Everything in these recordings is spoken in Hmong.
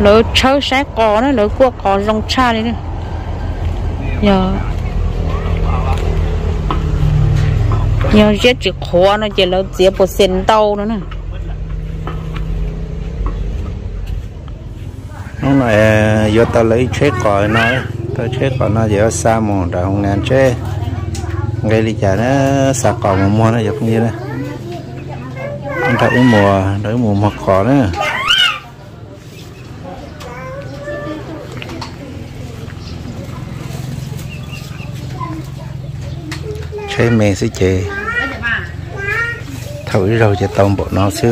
Lawv tshawb saib qos na, lawv kuaj qos zoo tshaj li na. Yog, yog ziab tsis qhuav no ces lawv txiav percent ntau no na. Hnub no yuav tau lawv ib tsheb qos no, tau tsheb qos no ces yuav xa mus nram hoo nas tsheb nqe li cas na, xa qos mus muag na cov phooj ywg na. Nrog wb mus, nrog wb mus muag qos na. Tsheb me xwb ces thauj ib zaug ces tau npaum no xwb.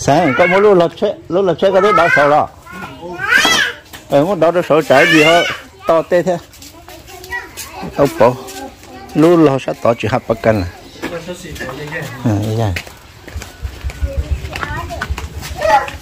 Xav koj muab lub lag tsheb koj twb dov saud los? Muab dov rau saud tsam ib ntsis ho to tej thiab. Au pauv, lub lag sab tod tsis haj pab kab lawm.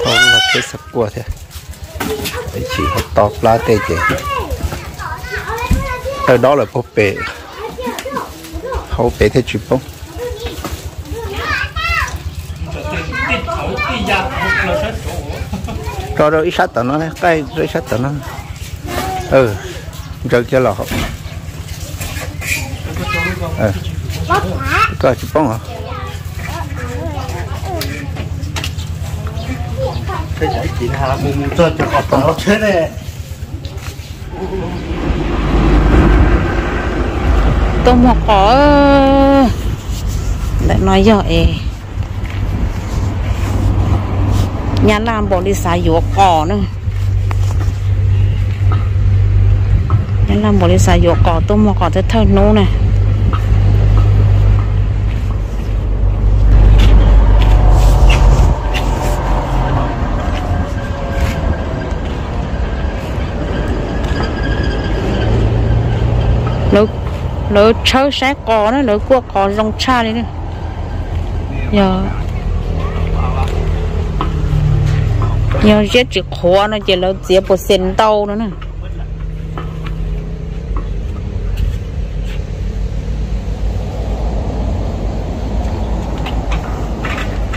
Thauj lub lag tsheb xav kuaj thiab, ib chim ho to plab tej ces tawg dob lawm puag pem, hauv pem thiaj tsis poob. Tso rau ib sab tom no, qaij rau ib sab tom no. Ntsaws kiag los hauv. Koj tsis poob os. Tuaj muag qos, ntawm no yog es nyab laj npaum li xav yuav qos na. Nyab laj npaum li xav yuav qos, tuaj muag qos thawj thawj hnub na. Lawv tshawb saib qos na, lawv kuaj qos zoo tshaj li na. Yog, yog ziab tsis qhuav no ces lawv txiav percent ntau no na.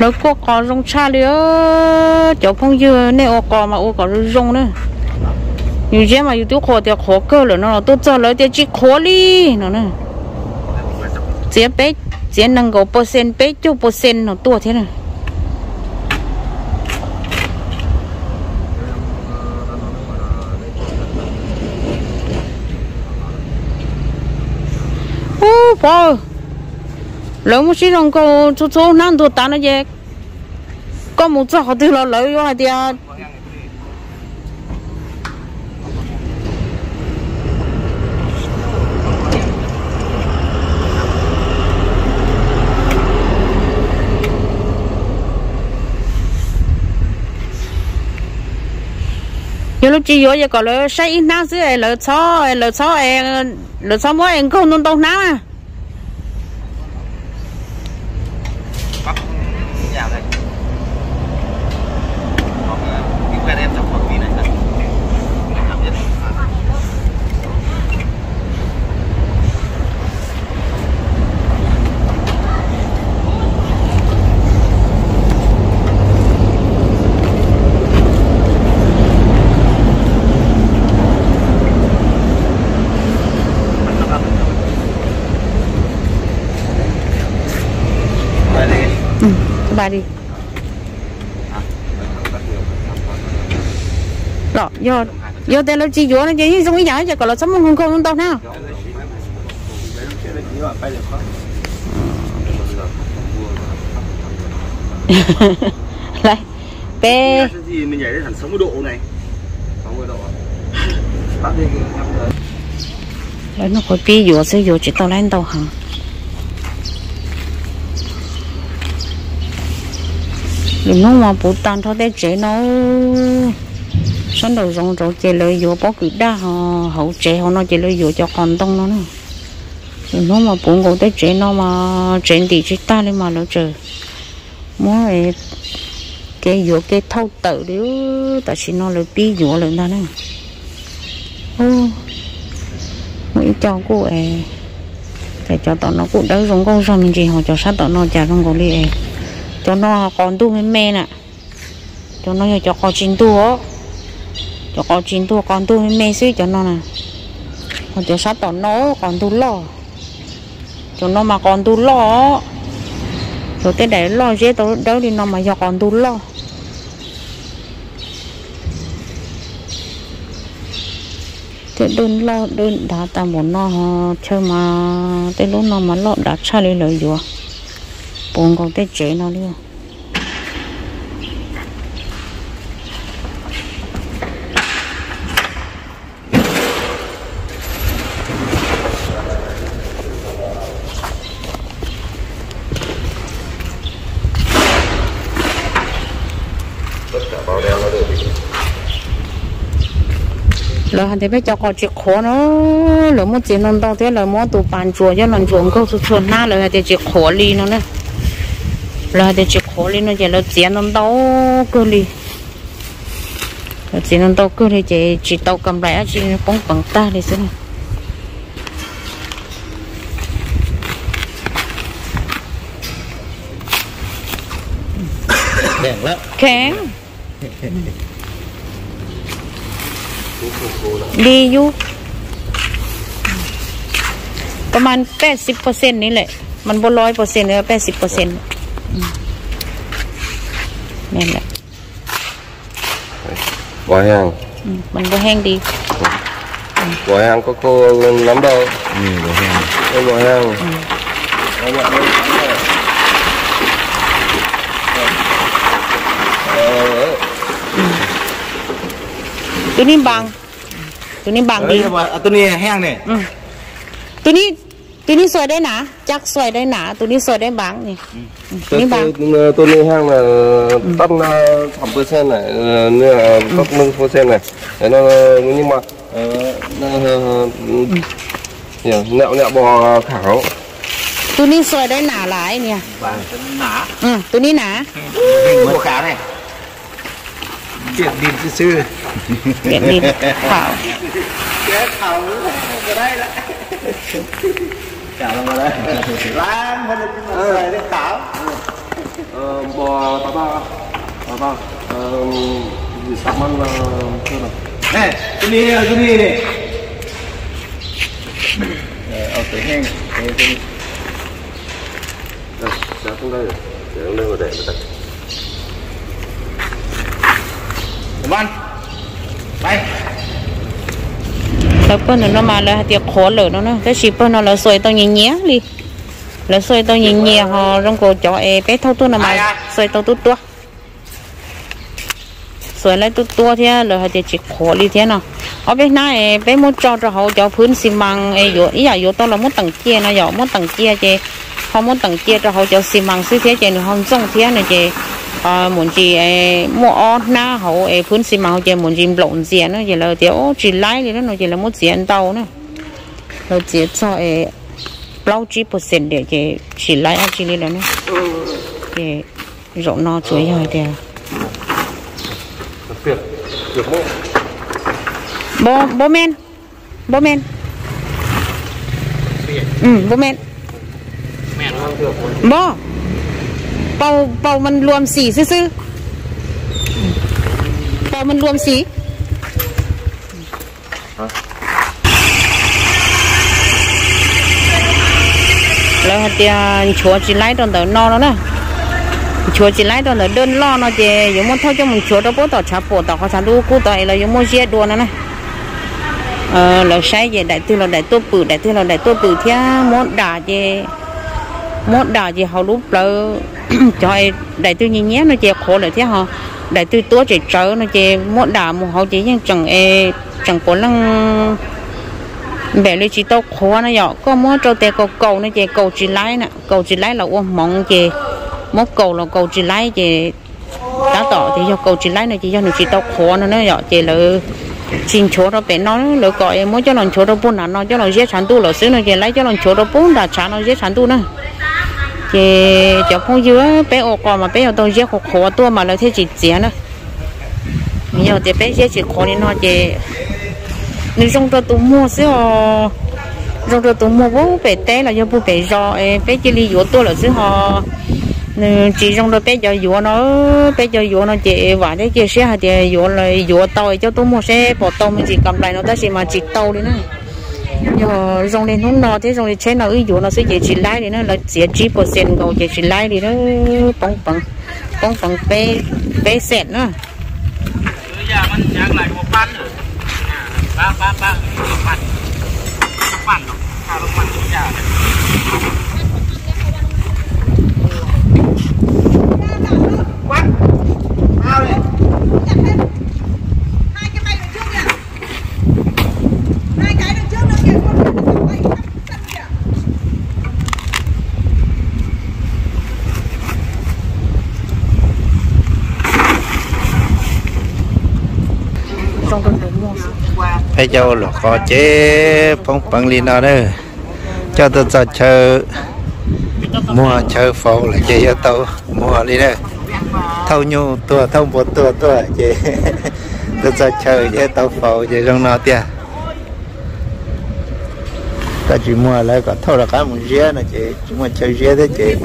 Lawv kuaj qos zoo tshaj li. Cov phooj ywg, nej ua qos mas ua kom zoo zoo na. Yus ziab mas yus twb qhuas tias qhuav kawg lawm no los tuaj txog lawv tias tsis qhuav li no na. Txiav peb, txiav nees nkaum percent, peb caug percent no tuaj thiab na. Ub, pov, lawv muab sib zoo nkaug txhua txhua hnab ntuag tas no ces koj mus txog qhov twg los lawv yuav hais tias yog lub tsis yuav ces kom lawv saib ib hnab xwb es lawv txhob, lawv txhob, lawv txhob muab es nkaug ntau ntau hnab na. Los yog tias lawv tsis yuav no ces yeej zoo ib yam ces kom lawv txhob muab nkaug nkaug ntau ntau hnab. Lawv, peb, lawv noj qhov pib yuav xwb, yuav tsis tau lawm ntau heev. Lwm hnub mas puv tag nrho tej tsev no, sab nraum zoov rau ces lawv yuav pob kws daj, ho hauv tsev hauv no ces lawv yuav cov qos ntoo no na. Lwm hnub mas puv nkaus tej tsev no mas tsev ntim tsis tag li mas lawv tseem muab kev yuav kev thauj tawm li. Tam sim no lawv pib yuav lawm ntag na. Muaj ib co kuj es, cas cov tom no kuj dawb zoo nkauj zog me ntsis, ho cov sab tom no cas zoo nkaus li es, cov no qos ntuj me me na. Cov no yog cov qos tsis ntug, cov qos tsis ntug, qos ntug me me xwb cov no na. Ho cov sab tom no qos ntug loj, cov no mas qos ntug loj. Cov tej daim loj zeb tau dawb li no mas yog qos ntug loj. Tej dawb loj dawb dav tas npaum no, chaw mas tej lub no mas loj dav tshaj li, lawv yuav puv nkaus tej tsev no li. Lawv hais tias peb cov qos tsis qhuav no, lawv muab txiav ntau ntau thiab lawv muab tus pas ntsuas coj los ntsuas nkaug txhua txhua hnab, lawv hais tias tsis qhuav li no na. Lawv hais tias tsis qhuav li no ces lawv txiav ntau ntau kawg li. Lawv txiav ntau ntau kawg li ces tsis tau kam nplais dab tsi, poob peev tag li xwb. Kheev li yus, ประมาณ แปดสิบเปอร์เซ็นต์ นี่แหละ มันบ่ร้อยเปอร์เซ็นต์ เลย แปดสิบเปอร์เซ็นต์ นี่แหละ บ่แห้ง มันบ่แห้งดี บ่แห้งก็โคลนน้ำดอก บ่แห้ง ตัวนี้บาง ตัวนี้บางดี ตัวนี้แห้งเนี่ย ตัวนี้ ตัวนี้ซอยได้หนา จักซอยได้หนา ตัวนี้ซอยได้บางนี่ ตัวนี้บาง ตัวนี้แห้งนะ ตันละสามเปอร์เซ็นต์น่ะ เนี่ยตันหนึ่งเปอร์เซ็นต์น่ะ แต่นั่นนี่มา เนี่ยเนี่ยบ่ขาว ตัวนี้ซอยได้หนาหลายเนี่ย หนา อืม ตัวนี้หนา บ่ขาวเนี่ย เปียกดินซื่อๆ เปียกดิน ขาว แก้ขาวก็ได้ละ ขาวลงมาแล้ว ล้างมันจะกินอะไรได้ขาว บ่ตาบ้า ตาบ้า อยู่ซับมันมาเพิ่มหน่อย นี่ ตัวนี้ ตัวนี้ นี่ เอาตัวแห้ง ตัวนี้ Lawv pawg ntawm no mas lawv hais tias qhuav lawm no na, tab sis pawg no lawv xuas tau nyias nyias li. Lawv xuas tau nyias nyias ho zoo nkaus cov es peb thauj tuaj no mas xuas tau tuaj tuaj. Xuas laib tuaj tuaj thiab lawv hais tias tsis qhuav li thiab no. Ob peb hnab es peb muab tso rau hauv cov phwb xi mas es yuav ib yam yuav tau los muab teem cia no yom, muab teem cia ces ho muab teem cia rau hauv cov xi mas xwb thiab ces nws ho ntxooj thiab no ces mus ntsis muaj ob hnab hauv es phwb xi mas hauv ces mus ntsis nplaum ntxias no ces lawv tias tsis laib li no ces lawv muab txiav ntau na. Lawv txiav txog es plaub tsib percent diam ces tsis laib dab tsi li lawm na. Ces zaum no tsuas yog hais tias โบแมน โบแมน โบแมน โบ เป่า เป่ามันรวมสีซื่อๆ เป่ามันรวมสี Lawv hais tias nchuav tsis laib rau ntawm no no na. Nchuav tsis laib rau ntawm dej loj no ces yuav muab thauj coj mus nchuav rau puag tom tshav puam tom qhov tshav ntuj kub tod es lawv yuav muab ziab dua no na. Lawv saib ces daim twg los daim tuaj pwm, daim twg los daim tuaj pwm thiab muab dam ces, muab dam ces hauv lub plawv cov daim twg nyias nyias no ces qhuav lawm thiab ho daim twg tuab tsem tsawv no ces muab dam mus hauv ces yeej tseem, tseem puav leej npaum li tsis tau qhuav no yom. Koj muab rau tes kaus kaus no ces kaus tsis laib na, kaus tsis laib los ua hmoov ces muab kaus los kaus tsis laib ces tab tom tias yog kaus tsis laib no ces yog nws tsis tau qhuav no na yom. Ces lawv tsis nchuav rau pem no, lawv kom muab coj los nchuav rau puag nram no coj los ziab tshav ntuj lawm xwb no ces laib coj los nchuav rau puag nram tshav no ziab tshav ntuj na. Ces cov phooj ywg, peb ua qos mas peb yuav tau ziab qhuav qhuav tuaj mas lawv thiaj tsis txiav na. Yog tias peb ziab tsis qhuav li no ces nws zoo rau tus muag xwb os. Zoo rau tus muag puag pem teb los yog puag pem zos es peb cia li yuav tuaj lawm xwb ho. Nws tsis zoo rau peb cov yuav no, peb cov yuav no ces vam thiab cia siab hais tias yuav, yuav tau coj tuaj muag seb puas tau me ntsis kam nplais no tab sis mas tsis tau li na. Yog zoo li hnub no thiab zoo li tsheb no wb yuav no xwb ces tsis laib li na, lawv txiav tsib percent nkaus ces tsis laib li na. Poob peev, poob peev peb xees na. Peb cov ua luam qos ces poob peev li no na. Coj tuaj txog chaw muag chaw faus lawm ces yuav tau muag li na. Thauj nyuj tuag thauj npua tuag tuaj ces tuaj txog chaw ces tau faus ces zoo no tiag. Koj tsis muag lawv kom thauj rov qab mus ziab no ces tsis muaj chaw ziab thiab ces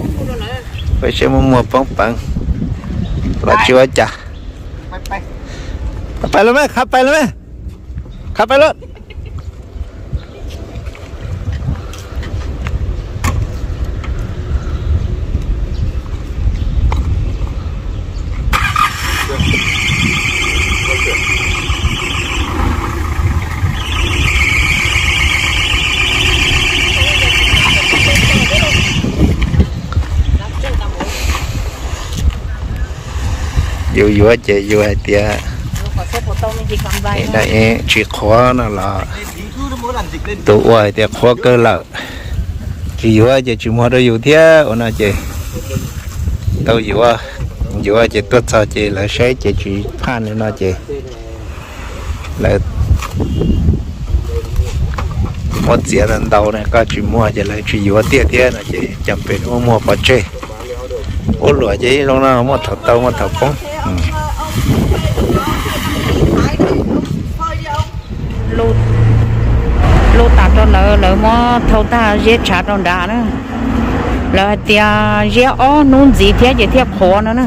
peb siab muab muag poob peev los tsis ua cas. Pais los me, qhab pais los me, qhab pais los. Yus yuav ces yus hais tias tsis qhuav no los tus ua hais tias qhuav kawg lawm, tsis yuav ces tsis muag rau yus thiab ua no ces tau yuav, yuav ces tuaj txog ces lawv saib ces tsis phaj li no ces lawv muab txiav ntau na, koj tsis muag ces lawv tsis yuav tiag thiab no ces cas pem muab muag pov tseg. Ua luam ces zoo no muaj thaum tau muaj thaum poob. Luj tas rau lawv, lawv muab thau tag ziab tshav rau nrad na. Lawv hais tias ziab ob hnub ntxiv thiab ces thiaj qhuav no na.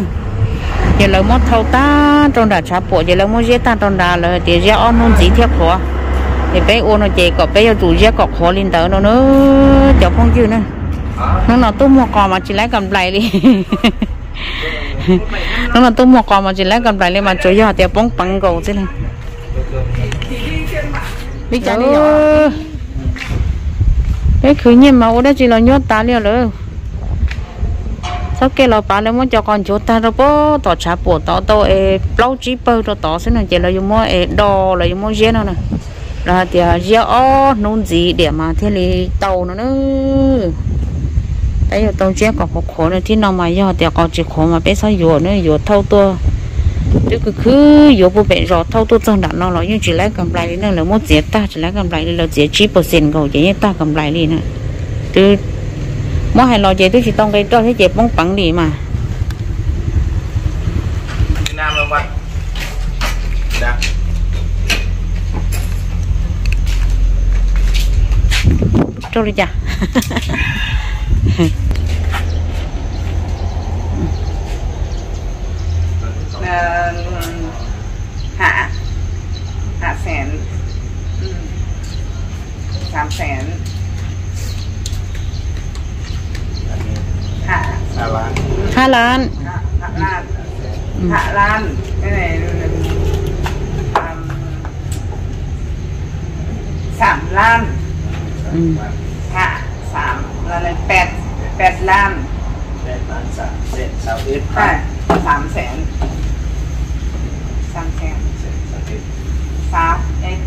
Ces lawv muab thau tag rau nram tshav puam ces lawv muab ziab tag rau nrad, lawv hais tias ziab ob hnub ntxiv thiaj qhuav. Ces peb ua no ces kom peb yuav tsum ziab kom qhuav li ntawd no na cov phooj ywg na. Hnub no tuaj muag qos mas tsis laib kam nplais li. Hnub no tuaj muag qos mas tsis laib kam nplais li mas tsuas yog tias poob peev nkaus xwb na. Li cas li os? Peb khwv nyiaj mas ua dab tsi los nyuaj tas li lawm. Txhob kev los pav, lawv muab cov qos nchuav tag rau puag tom tshav puam tod tau es plaub tsib pawg rau tod xwb no ces lawv yuav muab es do, lawv yuav muab ziab no na. Lawv hais tias ziab ob hnub ntxiv diam mas thiaj li tau no na. Peb yuav tau ziab kom qhuav qhuav no, thib no mas yog tias qos tsis qhuav mas peb txhob yuav na, yuav thauj tuaj. Twb khwv khwv yuav puag pem zos thauj tuaj txog nram no los yeej tsis laib kam nplais li na, lawv muab txiav tag tsis laib kam nplais li, lawv txiav tsib percent nkaus ces yeej tag kam nplais li na. Twb muab hais los ces twb tsis tau nqe roj thiab ces poob peev li mas. Rau li cas? Hạ, hạ sẹn, ừ, sám sẹn, hạ, Hà Lan. Hạ, Hà Lan, Hà Lan, cái này, ừm, sám lan. Hạ, sám, là này, pẹt, pẹt lan. Pẹt lan, sám sẹn, sám ét. À, sám sẹn. Sám sẹn. Sám ét.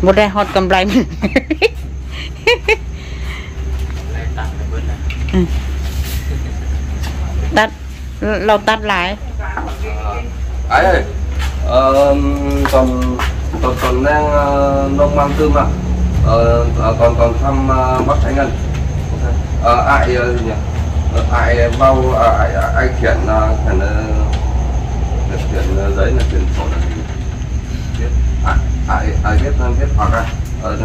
Một đây hot cầm lái. Tắt, lầu tắt lại. Ấy ơi, ờ, còn, còn, còn đang, ờ, nông măng tươi mà. Ờ, ờ, còn, còn thăm, ờ, bác Thái Ngân. Ờ, ai, ờ, gì nhỉ? Ờ, ai bao, ờ, ai, ai, ai khiển, ờ, khiển, ờ, khiển, khiển, ờ, giấy là khiển sổ là gì? Ai, ai, ai biết, biết hoặc à? Ờ,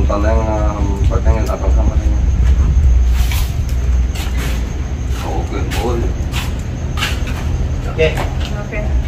còn đang, ờ, bác Thái Ngân, ờ, còn thăm bác Thái Ngân. Ổ Ok.